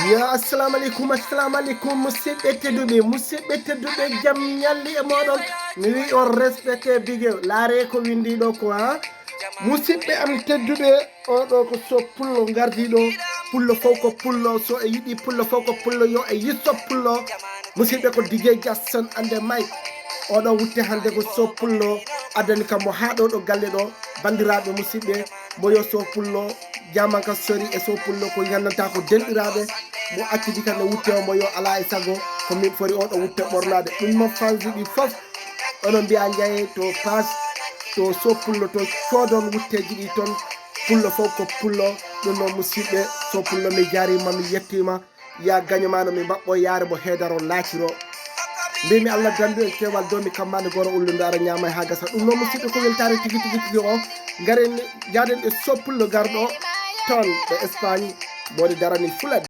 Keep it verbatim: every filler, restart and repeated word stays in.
Yo, assalamu aleykum, assalamu aleykum, musidɓe tedduɓe, musidɓe tedduɓe, jam ñalli e moɗon. Mi wi on respecté bige, laare ko windi ɗo ko ha. Musidɓe am tedduɓe, oɗo ko so pullo gardi ɗo. Pullo fof ko pullo, so e yiɗi pullo fof ko pullo, yo e yisso pullo. Musidɓe ko D J Jackson ande Mike. Oɗo wutte hande ko so pullo, addani kam mo ha ɗo ɗo galle ɗo. Bandiraɓe musidɓe, mo yo so pullo, jamanka sori e so pullo ko yandanta ko denɗiraɓe. Mo accidi kam no wutte o mo yo ala e sago, ko min fori oɗo wutte ɓornade. Ɗum noon fansuɓe fof, onon mbiya jeeye to page, to so pullo, to coodon wutteji ɗi toon. Pullo fof ko pullo. Ɗum noon musidɓe, so pullo mi jarima, mi yettima. Ya gaño ma no mi mbaɓɓo yaare mo heedaro laaciro. Mbimi Allah dandu en kewal domi kammani goro ullundo ara ñaama ha gasa. Ɗum noon musidɓe ko weltare tigi tigi tigi o. Ngaren jaden e so pullo garɗo toon ɗo Espagne. Mboɗo darani fulad.